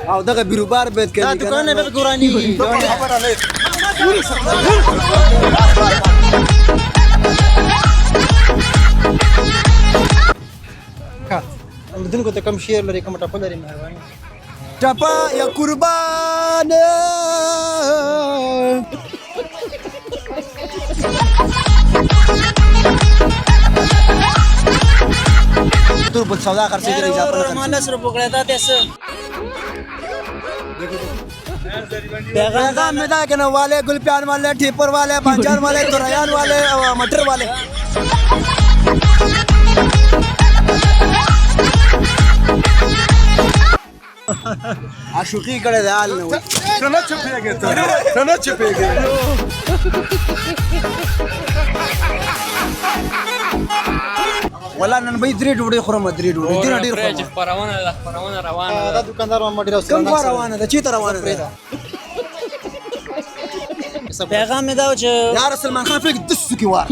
او دغه بیروبار باید دا کوي دکان نه به ګورانی. خبره نه. ښه، لیدونکو ته کوم شعر لري، کوم ټپه لري؟ مهرباني. ټپه یا قربان. تور په سودا خرڅې کړی، اضافه نه ما خرڅېږي. 10 روپو کړی دا ته څه پیغام؟ پیغام مې دا کنه والے، ګل پیان والے، ټیپر والے، بانجان والے، توریان والے او مټر والے. عاشقي کړی دی حال نه وي. ته نه چپېږې، ته نه چپېږې. ولا نن به درې ډوډۍ خورم، درې ډوډۍ ډېره ډېر پرې چې خورم. خپرونه ده، خپرونه روانه دا ده. دکاندار ما ډیر. کوم خوا روانه ده؟ چېرته روانه ده؟ پیغام مې دا و چې یار سلمان خان فکر د سکی وار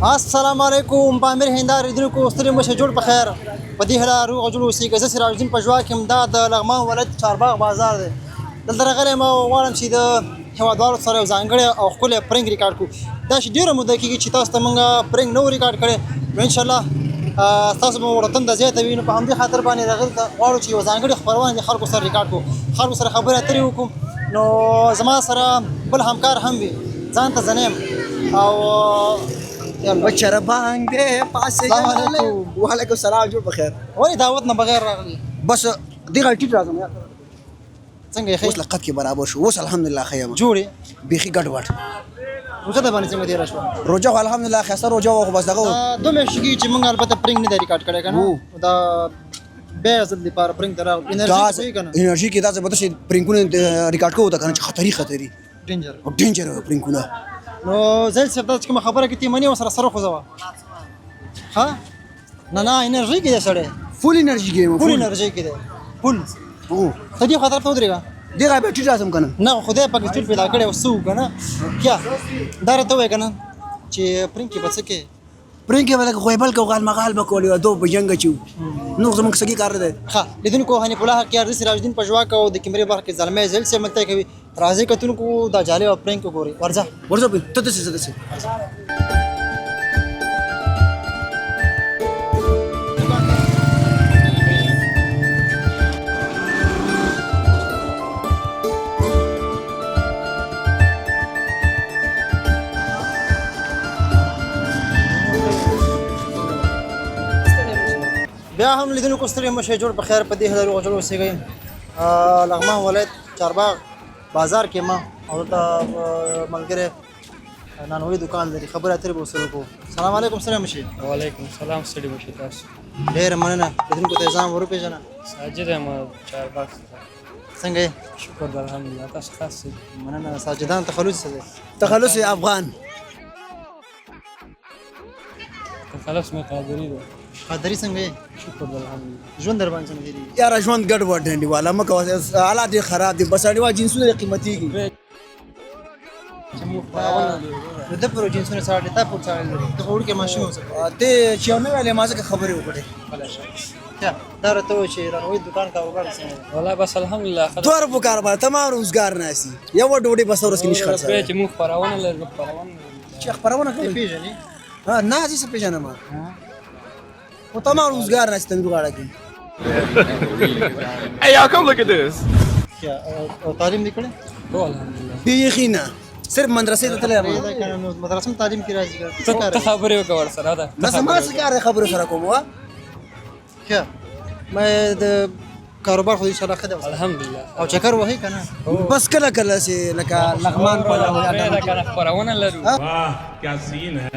ما السلام علیکم پامیر هندار لیدونکو، ستړي مشه، جوړ په خیر، په دې هیله روغ جوړ اوسئ. زه سراج الدین پژواک یم. دا د لغمان ولایت چارباغ بازار دی. دلته راغلی یم او غواړم چې د هېوادوالو سره یو ځانګړی او ښکلی پرنګ ریکارډ کړو. داسې ډېره موده کېږي چې تاسو ته موږ پرنګ نه و ریکارډ کړی، نو انشاءالله ستاسو به ورتن د زیاته وي. نو په همدې خاطر باندې راغلی ته غواړو چې یو ځانګړې خپرونه د خلکو سره ریکارډ کړو، خلکو سره خبرې اترې وکړو. نو زما سره بل همکار هم وي، ځان ته زنیم او یلا. بچر بانګ دې پاسې. السلام علیکم. وعلیکم السلام، جوړ په خیر. ولې دعوت نه بغیر راغلی؟ بس دې غلطی راځم یار. څنګه یې؟ اوس ښه؟ لقد کې برابر شو، اوس الحمدلله ښه یم. جوړې؟ بیخي ګډوډ. روزه د باندې څنګه تېره شوه؟ روزه خو الحمدلله ښایسته روزه وه، خو بس دغه دا 2 میاشتې کېږي چې موږ البته پرنګ نه دی ریکارډ کړی که نه. دا بیا ځل دپاره پرنګ ته راغلو. انرژي څه که نه؟ انرژي کې دا څه به داسې پرنګونه ریکارډ کوو ته کنه چې خطري خطري ډینجر او ډینجر پرنګونه. نو زیل صاحب، دا چې کومه خبره کې تی منی او سره سره خوځوه. ها نه نه، انرژي کې دی سړی. فول انرژي کې. فول انرژي کې دی، فول. هو. ته دې خوا طرف ته ودرېږه. دې غا به ټیټ راځم کنه. نه، خدای پاک دې ټول پیدا کړی او څه وکړه کیا دا راته وایې که نه چې پرنګ کې به څه کې؟ پرنګ کې به لکه غویبل کو، غال مغال به کول، یو دوه په جنګ چیو، نو زمونږ سګي کار دی. ښه لیدونکو، حنیف الله حقیار، زه سراج الدین پژواک او د کیمرې برخه کې زلمی زیل صاحب ملتیا کوي. راځئ کتونکو، دا جالب پرنګ وګورئ. ورځه. ورځه ته دسې دسې. بیا هم لیدونکو، ستړي مه شئ، جوړ په خیر، په دې هیله روغ جوړ اوسېږئ. لغمان ولایت چارباغ بازار کې ما او دلته ملګری نانوي دکان لري، خبرې اترې به ورسره وکړو. سلام علیکم، ستړي مه شئ. وعلیکم السلام، ستړي مه شئ تاسو. ډېره مننه. لیدونکو ته یې ځان وروپېژنه. ساجد یم چارباغ څخه. څنګه یې؟ شکر ده الحمدلله، تاسو خاص یئ؟ مننه. ساجدان تخلص څه دی؟ تخلص افغان. تخلص مې قادري ده. قادري، څنګه یې؟ شکر ده الحمدلله. ژوند در باندې څنګه تېرېږي؟ یاره ژوند ګډوډ دی انډیواله، مه کوه، حالات ډېر خراب دي، بس انډیوال جنسونه ډېر قیمتېږي. چې موږ خپرونه نو ده پورې جنسونه څه اړ، تا پورې څه اړ لري؟ ته خو وړوکی ماشوم اوسه. ته چې یو نه ویلې، ما ځکه خبرې وکړې. ښه، دا راته ووایه چې رانوي دکان کاروبار څنګه دی؟ والله بس الحمدلله ښه ده. 2 روپو کاروبار، تمام روزګار ناسي، یوه ډوډۍ بس ورځ کې نشي پرې خرڅولی. چې موږ خپرونه لرو، خپرونه لرو. چې خپرونه ته کوي؟ پېژنې؟ ها نه، زه څه پېژنم، خو تمام روزګار ناسي تندور غاړه کې. Hey, y'all, come look at this. ښه، او تعلیم دې کړی؟ هو الحمدلله. بیخي نه. صرف مدرسې ته تللی یم. دا کنه نو مدرسه هم تعلیم کې راځي کنه. څه ته کار ته خبرې وکړه ورسره ده. نه، زما څه کار دی؟ خبرو سره کوم وا. ښه، ما د کاروبار خو ان شاء الله ښه دی اوس. الحمدلله. او چکر وهي کنه؟ بس کله کله چې لکه لغمان په دا کنه خپرونه لرو. वाह क्या सीन है.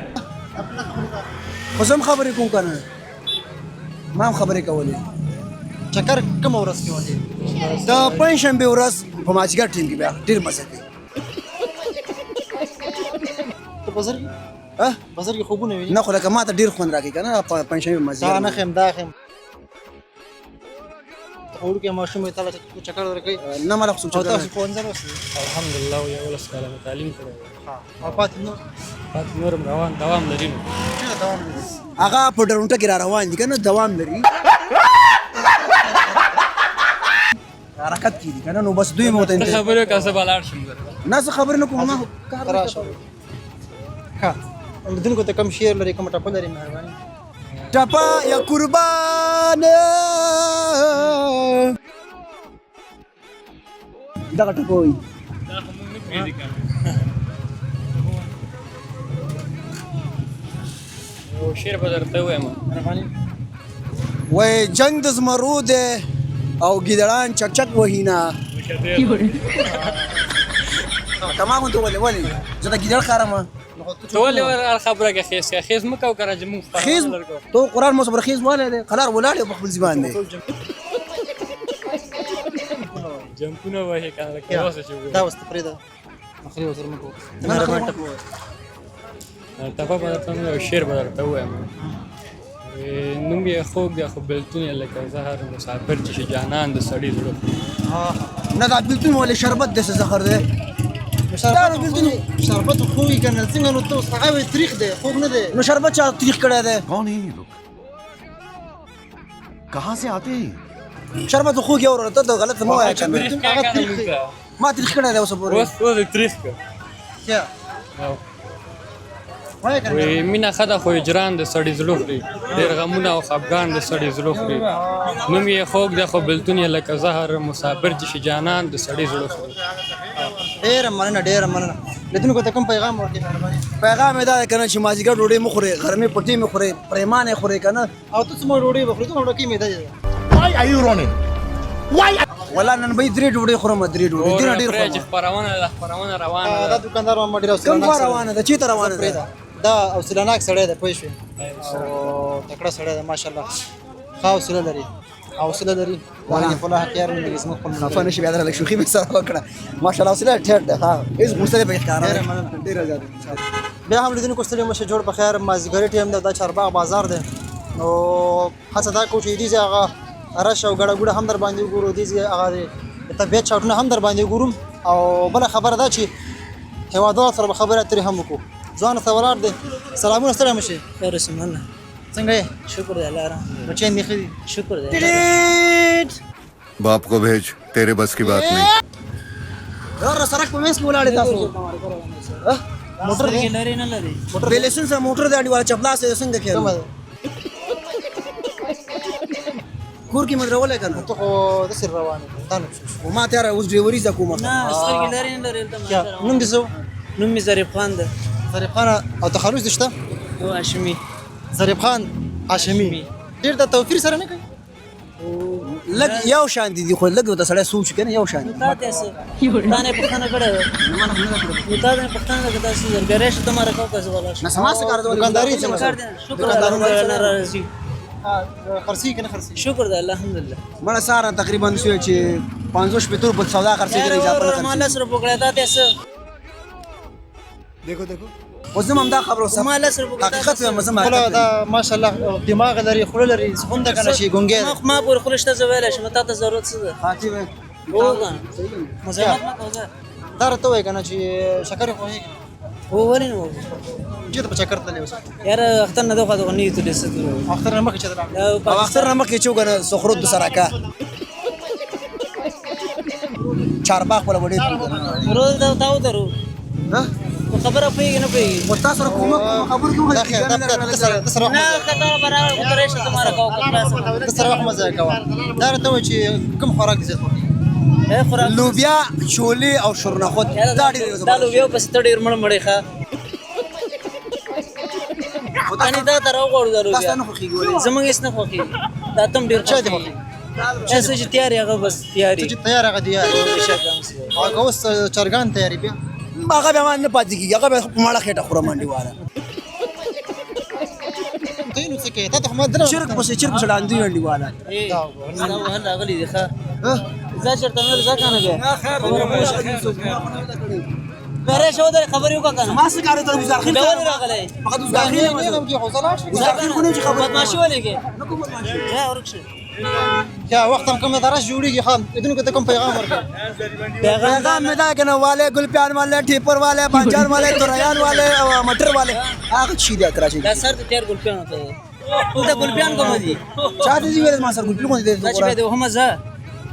خو زه هم خبرې کوم کنه، ما هم خبرې کولې. چکر کومه ورځ کې وهي؟ د پنجشنبې ورځ په مازدیګر ټیم کې بیا ډېر مزه کوي. ته بازار کې ها؟ بازار کې خوبونه ویني؟ نه، خو لکه ما ته ډېر خوند راکوي که نه په پنجشنبې دا مازدیګر. نه خیم، دا خیم خو وړوکی ماشوم یې، تاله چکر درکوي؟ نه، ما له خو او چکر تاسو ښوونځی لوستي؟ الحمدلله، 11 کاله مې تعلیم کړی دی. او پاتې نور؟ پاتې نور هم روان دوام لري نو. چېرته دوام لري؟ هغه په ډرونټه کې را روان دي که نه، دوام لري، حرکت کې دي که نه، نو بس دوی مو ته ته خبرې وکړه، زه به لاړ شم. نه، زه خبرې نه کوم، ما کار ته راشه. ښه، لیدونکو ته کوم شعر لري، کومه ټپه لري؟ مهرباني. ټپه یا قربان دغه ټپه وایي. دا خو موږ نه پرېږدي که نه. یو شعر به درته ووایم. مهرباني. وای جنگ د زمرو دی او ګیدړان چک چک وهي. نه، تمام ته ولې ولې زه د ګیدړ ښکارم؟ ته ولې هر خبره کې خیز کې خیز مه کوه که نه چې موږ خیز خپرونه لرو. ته قرآن مو صبر خیز والی دی، قلار ولاړ یو په خپل ځای باندې. جمپونه وهي که نه، لکه اوس چې دا وګورې. اوس ته پرېږده، نخرې ورسره مه کوه. ته مهرباني ټپه ووایه. ټپه به درته نه، یو شعر به درته ووایم. نوم یې خوږ دی خو بېلتون یې لکه زهر، مسافر چې شي جانان د سړي زړه خوري. نه، دا بیلتون ولې شربت دی، څه زهر دی؟ شربت شربت خو خوږ که نه څنګه؟ نو ته اوس هغه وایې تریخ دی، خوږ نه دی. نو شربت چا تریخ کړی دی؟ कौन है ये लोग، कहाँ سے आते ہیں؟ شربت خوږ یو ته ته غلط مه وایه که نه. تریخ کړه که نه موږ ته. ما تریخ کړی دی اوس پورې؟ اوس اوس یې تریخ کړ. ښه، وایه که نه. وی مینه ښه ده خو هجران د سړي زړه خوري، ډېر غمونه او خفګان د سړي زړه خوري. نوم یې خوږ دی خو بېلتون یې لکه زهر، مسافر چې شي جانان د سړي زړه خوري. ډېره مننه، ډېره مننه. لیدونکو ته کوم پیغام ورکړي؟ مهرباني. پیغام یې دا دی که نه چې مازدیګر ډوډۍ مه خورئ، غرمې پټې مه خورئ، پرېمانه یې خورئ که نه. او ته څومره ډوډۍ به خورې؟ څومره ډوډۍ معده دې ده؟ ولا نن به یې درې ډوډۍ خورم، درې ډوډۍ ډېره ډېر پرې چې خورم. خپرونه ده، خپرونه روانه دا ده. دکاندار محمد ډېر کوم حوصلهناک خوا سړی دی. روانه ده؟ چېرته روانه ده؟ پرېږده. دا حوصلهناک سړی دی، پوه شوې؟ او تکړه سړی دی، ماشاءالله، ښه حوصله لري، حوصله لري. ولا فلاح خيار نه زموږ خپل خفه نه شي، بیا درله شوخي مې سره وکړه. ماشاءالله، حوصله ټیټ ده، ښه، هېڅ غوسه دې پکې ښکاره ډېره نه مننه. ډېره زیاته. بیا هم لیدونکو ستړي مه شئ، جوړ په خیر. مازدیګري ټیم دی، دا چارباغ بازار دی، نو هڅه دا کوو چې دې ځای هغه رش او ګړه ګوړه هم در باندې وګورو، دې ځای هغه د طبیعت شاټونه هم در باندې وګورو، او بله خبره دا چې هېوادوال سره به خبرې اترې هم وکړو. ځوان سره ولاړ دی. سلامونه، ستړی مه شئ. خیر اوسې، مننه. څنګه یې؟ شکر دی الله رحم. بچیان دې ښه دي؟ شکر دی. बाप को भेज، तेरे बस की बात नहीं. یاره، سړک په منځ کې ولاړ یې تاسو. موټر دی؟ لري نه لري؟ بې لایسنسه موټر دی، انډیواله چپلاس یې څنګه کومه کېږي؟ ده؟ کور کې مې درولی که نه. ته خو داسې روان یې، تا نه څه شو؟ خو ما ته یاره اوس ډریوري زده کوم. نه، سترګې لري نه لري دلته. کیا، نوم دې څه و؟ نوم مې ظریف خان ده. ظریف خان، او تخلص دې شته؟ او هاشمي. ظریف خان هاشمي، ډېر د توپیر سره نه کوي. لږ یو شان دي دي، خو لږ ورته سړی سوچ کنه، یو شان دي. تا ته څه، تا نه پوښتنه کړې ده؟ نو تا نه پوښتنه ده که تاسو زرګری شو، ته ما راکاو که زه ولاړ شم. نه، سما څه کار دی؟ دکانداري څه؟ کار دی، شکر دی الحمدلله، راضي. خرڅي کنه خرڅي؟ شکر دی الحمدلله. مړه ساره تقریبا شو چې 50 شپېته روپۍ سودا خرڅېږي، اضافه نه ما خرڅېږي. 10 روپۍ کړی، تا ته څه؟ دیکھو دیکھو، اوس زه هم دا خبره اوس ما 10 روپۍ کړی. حقیقت وایم زه. خپله دا ماشاءالله دماغ لري، خوله لري، هم ده کنه چې ګونګی دی. ما پورې خوله شته، زه ویلی شم، تا ته ضرورت څه ده؟ خاطی وای. وګوره، مزاحمت مه کوه ځه. دا راته وایي کنه چې شکر یې خوښېږي؟ هو، ولې نه وو؟ چېرته په چکر تللی اوس؟ یاره، اختر نه دغه دغه نه یو تللی، څه تللی؟ اختر نه مخکې چېرته لاړ؟ او اختر نه مخکې چې وګنه سخرود د سرکا چارباغ ولا وړي. ورور، دا تاو درو. ها؟ خبره پوهېږي نه پوهېږي؟ و تاسو سره کومه خبرو کې؟ دا خیر، دا ته سره ته سره وخت نه. مه کته برابر خو ترې شته، ما راکاو که خلاص. ته سره وخت مه ضایع کوه. دا راته وایي چې کوم خوراک دې زیات خوښېږي؟ خوراک لوبیا، چولې او شورنخود، دا ډېر. دا لوبیا پسې ته ډېر مړ مړې ښه. کني دا ته راوغواړو دا لوبیا. تاسو نه خوښېږي ولې؟ زمونږ هېڅ نه خوښېږي. دا تم ډېر چا دې خوښېږي. څه چې تیار هغه بس تیاري، څه چې تیار هغه دی یار. بېشکه همسې. او که اوس چرګان تیاري بیا؟ هغه بیا ما نه پاتې کېږي، هغه بیا په مړه خېټه خورم انډیواله. ته نو څه کوې؟ تا ته خو ما درنه چرګ پسې، چرګ پسې لاندې انډیواله. دا وهل راغلي دي ښه. ځه چېرته مې ځه که نه بیا پرې شو درې خبرې وکړه که نه. ما څه کار ته ګزارخیل؟ بیا ولې راغلی؟ فقط ګزارخیل نه نه کې، خو زه لاړ شم. ګزارخیل خو نه چې خبرې. بدمعاشي ولې کې؟ ځه ورک شه. یا وخت هم کوم درس جوړیږي. خان دونکو ته کوم پیغام ورکړ؟ پیغام مې دا کنه، والے ګلپیان والے، ټیپر والے، بانجان والے، توریان والے او مټر والے، هغه چی دی کراچي. دا سر ته تیار ګلپیانو ته دی. دلته ګلپیان کوم دي؟ چا دې ویل ما سر ګلپی کوم دي؟ دا چې بیا دې وهم ځه.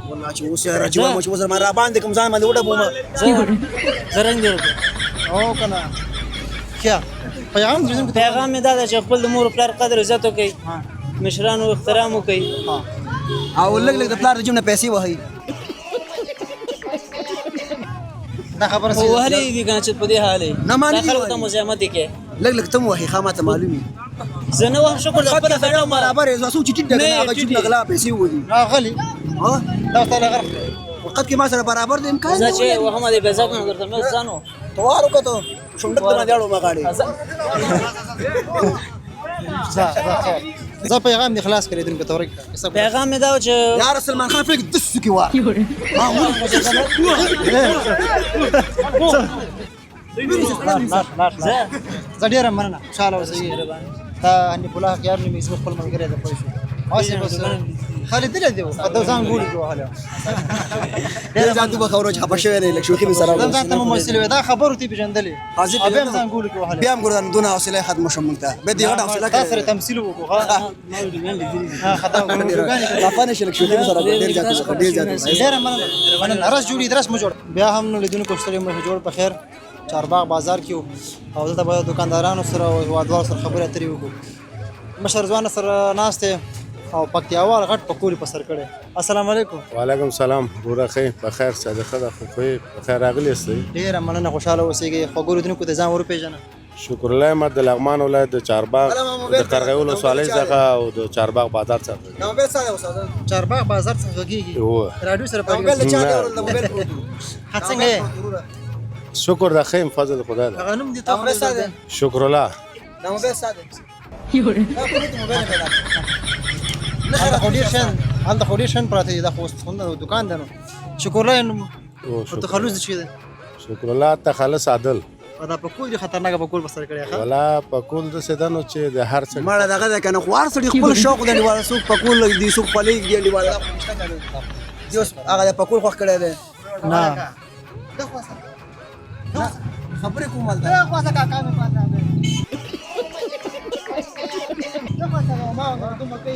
والله چې اوس راځي ما چې اوس ما را باندې کوم ځان باندې وډه بومه. ځه زه رنګ دې ورکړم. او کنه کیا پیغام دې زموږ؟ پیغام مې دا ده چې خپل د مور او پلار قدر عزت وکړئ، مشرانو احترام وکړئ، او لږ لږ د پلار د جیب نه پیسې وهي. دا خبره خو وهلې دي که نه چې په دې حال یې نه، ما نه دا دي خلکو ته وهلي. مزاحمت یې کوې. لږ لږ تم وهي، ښه ماته معلومي. زه نه وهم، شکر د خپله خټه ما برابر یې، څوک چې ټیټ دی نه، هغه ټیټ جیب نه غلا پیسې وهي. راغلی ها، دا تعالی غرق. وخت کې ما سره برابر دی امکان. زه چې وهم دې بیا ځه که نه درته مې ځانو توار وکړو شونډک ته دیاړو ما غاړي. ځه ځه خیر، زه پیغام دې خلاص کړی دونکو ته ورکړه. پیغام مې دا و چې یار سلمان خان فکر د سکی وار ما زه ډېره مننه، خوشحاله اوسئ. تا حنیف الله خیار نومې زموږ خپل ملګری دی، پوه شو هسې بس خالد دی و دا ځان ګوري کې وهلی. ډېر ځان ته خبرو چې خپه شوی نه، لږ شوخي مې سره. ځان ته ممثل وي، دا خبرو ته پېژندلې حاضر او بیا هم ځان ګولو کې وهلی. بیا هم ګورم دونه حوصله ختم شوم، مونږ ته به دې غټه حوصله. تا سره تمثیل وکړو. ها خطا خفه نه شي، لږ شوخي مې سره. ډېر زیات، ډېر زیات. ډېره مننه، مننه. رس جوړي درس مو جوړ بیا هم. نو لیدونکو ستړي مو جوړ په خیر. چارباغ بازار کې وو او دلته به دکاندارانو سره او هېوادوالو سره خبرې اترې وکړو. مشر ځوان سره ناست دی او پکتیاوال غټ پکولي په سر کړی. السلام علیکم. وعلیکم سلام وروره، ښه په خیر صادقه ده، خو ښه په خیر راغلي یاستئ. ډېره مننه، خوشحاله اوسېږئ. خوږو لیدونکو ته ځان وروپېژنه. شکر الله احمد د لغمان ولایت د چارباغ د قرغیو ولسوالۍ څخه او د چارباغ بازار څخه. دا موبایل ساده اوسه. چارباغ بازار څخه غږېږي؟ هو. راډیو سره دا موبایل پاکې. چا دی ورل؟ د موبایل پروت و. ها څنګه یې؟ شکر د ښه یم، فضل خدای ده. هغه نوم دې دا ته موبایل ساده. شکر الله. دا موبایل ساده، دا پروت موبایل پیدا. هلته خو ډېر شیان، هلته خو ډېر شیان پراته دي. دا خو اوس دکان دی. نو شکر الله نوم او او شکر. تخلص دې چی دی؟ شکر الله تخلص عادل. او دا پکول دې خطرناک پکول په سر کړی ښه. ولا پکول د څه ده نو چې د هر څه مړه دغه ده کنه، خو هر سړي خپل شوق دی انډیواله. څوک پکول دی، څوک خولۍ دی انډیواله. دا خو نشته کنه، دی اوس هغه د پکول خوښ کړی دی. نه خبرې کوم هلته.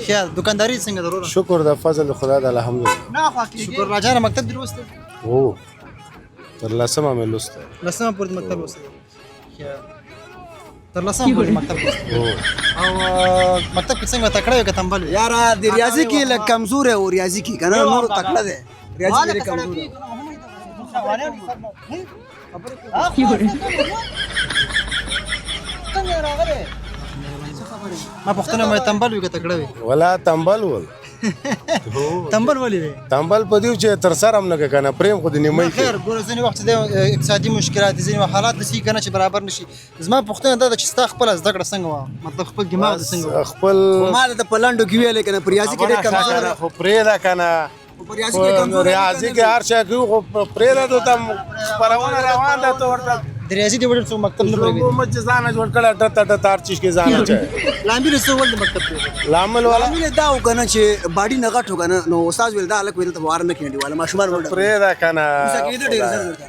ښه دکانداري څنګه ده وروره؟ شکر د فضل خدای ده، الحمدلله. شکر الله جانه، مکتب دې لوستی؟ هو، تر لسمه مې لوستی. لسمه پورې مکتب لوستی دی. ښه، تر لسمه پورې مکتب لوستی. هو. او مکتب کې څنګه، تکړه یې که تنبل یې؟ یاره د ریاضي کې لږ کمزور او ریاضي کې کنه نور تکړه دی، ریاضي کې ډېر کمزور دی. ما پوښتنه مې تنبل وي که تکړه وي؟ ولا تنبل ول. تنبل ولې وي؟ تنبل په دیو چې تر سر هم نه کنه، پریم خو د نیمه کې. خیر ګوره، ځینې وخت د اقتصادي مشکلات دي، ځینې وخت حالات داسې کنه چې برابر نشي. زما پوښتنه دا ده چې ستا خپله زده کړه څنګه وه، مطلب خپل دماغ دې څنګه وه؟ خپل ما ته په لنډو کې ویلې کنه، په ریاضي کې ډېر کمزور دی. خو پرېږده کنه. په ریاضي کې کمزور دی. ریاضي کې هر شی کوي، خو پرېږده ته خپرونه روان ده، ته ورته د ریاضي دی وړل څو مکتب نه پرېږدي. مو چې ځان جوړ کړه ټه ټه ټه هر چیز کې ځان اچي. لامبي څه ول د مکتب پرېږدي؟ لامل ولا لامل دا و کنه چې باډي نه غټو کنه، نو استاد ویل دا هلک ویل ته وار نه کېندي والا ماشومان وړل. پرېږده کنه. کېده ډېر زر ورته.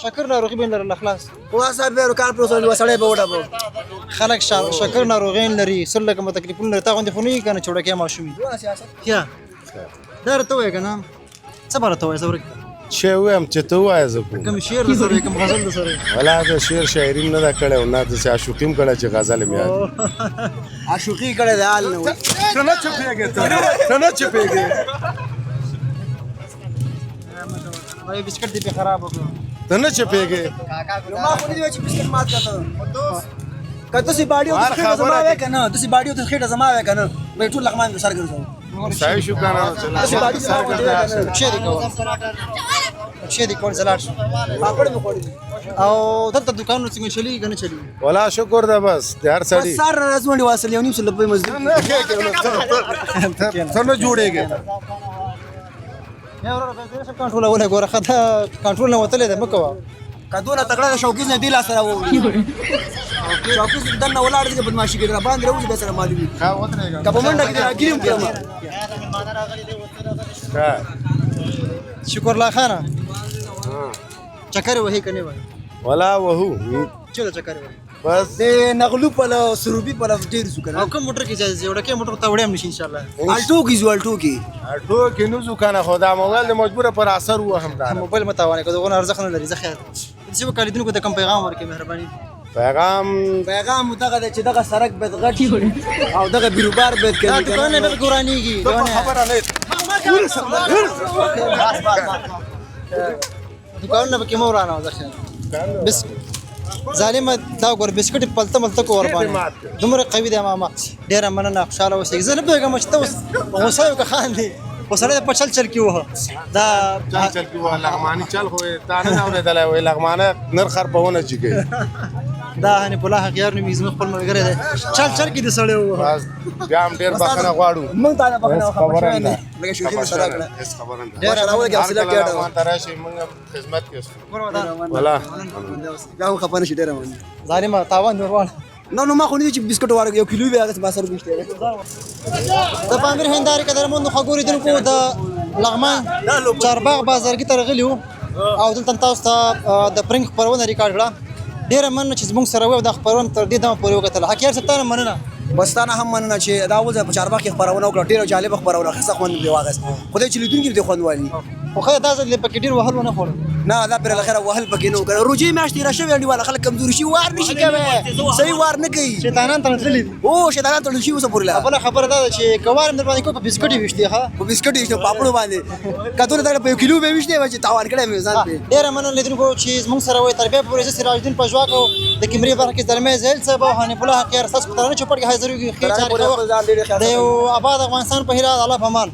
شکر ناروغي به لرله خلاص. خو صاحب به کار پروسه وسړی به وډه. خلک شکر ناروغین لري، سل لکه تکلیفونه لري، تا غوندې خو نه یې کنه چوړکې ماشومي. کیا دا راته وایې کنه، څه به راته وایې؟ زه ورک چې وایم چې ته وایې زه کوم. کوم شعر د سره، کوم غزل د سره؟ ولا د شعر شاعري نه ده کړی او نه د عاشقي هم کړی چې غزل مې یاد. عاشقي کړی د حال نه وي. ته نه چپېږې، ته نه چپېږې. یو بسکټ دې په خراب وکړ. ته نه چپېږې. ما خو نه دی چې بسکټ مات کړه. که تاسو باډي او هر خېټه زما خبره وای کنه، تاسو باډي او خېټه زما وای کنه، مې ټول لغمان به سر ګرځاو. صحیح شو کنه. تاسو باډي سر ګرځا. څه دې کول؟ څه دې کول؟ زلاړ شو. پاپړ مې خوړلي. او دلته دکانونه څنګه چلیږي که نه چلیږي؟ ولا شکر ده، بس د هر بس سړي سر راځوندې واصل یو نیم سل روپۍ مزدور. نه کېږي نو، ته نه جوړېږې. یا وروره، پیسې نشم کنټرولولی. ګوره ښه، دا کنټرول نه وتلی دی، مه کوه. که دونه تکړه د شوکیز نه دی لا سره ووړي. شوکیز دننه ولاړ دی، بدمعاشي کوي، را باندې راوځي، بیا سره معلومي. ښه ودرېږه. که په منډه کې راګیرم کړم. ښه. شکر الله خانه، چکر وهي که نه وهي؟ ولا وهو. چېرته چکر وهي؟ بس د نغلو په له سروبي په له ډېر ځو کنه. او کوم موټر کې چې وړکی موټر ته وړی هم نشي ان شاء الله. الټو کې ځو، الټو کې. ټو کې نو ځو کنه، خو دا موبایل د مجبوره پر اثر وهم دا. موبایل مه تاوانه که، دغونه ارزښت نه لري. زه خیر چې وکالیدونکو ته کوم پیغام ورکړې، مهرباني. پیغام؟ پیغام دغه دی چې دغه سړک باید غټ شي او دغه بیروبار باید دا کوي. دکان نه به ورانیږي. ته په خبره نه. دکانونه پکې مه ورانوه. زه خیر بس ظالمه، دا ګور بسکټ پلته ملته کو ور باندې دومره قوي دی. ماما، ډېره مننه، خوشحاله اوسئ. زه نه پوهېږم چې ته اوس غوسه یو که خاندې، خو سړی په چل چل کې وهه دا. چل چل کې وه. لغمانی چل خو تا نه اورېدلی وای. لغمانه نر خر په ونه جګوي. دا حنیف الله حقیار نومېږي، زموږ خپل ملګری دی. چل چل کې د سړی ووهه. بس بیا هم ډېر بخښنه غواړو. موږ ته نه بخښنه هیڅ وکړه. خبره نه. لکه شوخي مې سره کړه. هیڅ خبره نه. ډېره راولې هر حوصله کله ټیټه وه. لغمان ته راشئ، موږ هم خدمت کې یو. ولا بیا هم خفه نه شي، ډېره مننه. ظالمه، تاوان دې ورواړه. نه نو، ما خو نه دي چې بسکټ واره یو کیلو بیا هغه ما سره ویشته. د پامیر هندارې قدرمنو خوږو لیدونکو، د لغمان چارباغ بازارګي ته راغلي وو او دلته تاسو ته د پرنګ خپرونه ریکارډ کړه. ډېره مننه چې زموږ سره وئ او دا خپرونه تر دې دمه پورې وکتله. حقیار صاحب، تا نه مننه. بس تا نه هم مننه چې دا اول ځل په چارباغ کې خپرونه وکړه. ډېره جالبه خپرونه، ښه خوند پرې واخیست. خدای چې لیدونکي دې خوند والي. خو ښه، دا ځل دې پکې ډېر وهل ونه خوړل. نه، دا پر لخره وهل پکې نه وکړه. روجې میاشتې را شوې، انډیواله خلک کمزوري شي، وار نشي کوي، صحیح وار نه کوي. شیطانان ته تللي دي. او شیطانان تړل شي اوسه پورې لا. بله خبره دا ده چې که وار هم در باندې کوو، په بسکټ یې ویشتې ښه. په بسکټ یې ویشتې، پاپړو باندې کتونه دا په یو کیلو به ویشتې چې تاوان کړی مې ځان پرې. ډېره مننه لیدونکو چې زموږ سره وئ تر بیا پورې. زه سراج الدین پژواک او د کیمرې برخه کې زلمی زهیل صاحب او حنیف الله حقیار ستاسو په ترانه چوپړ کې حاضرېږي. ښې ترانه چارې پورې ښه خپل ځان ډېر وخت خیال د یو آباد افغانستان په هیله. الله په امان.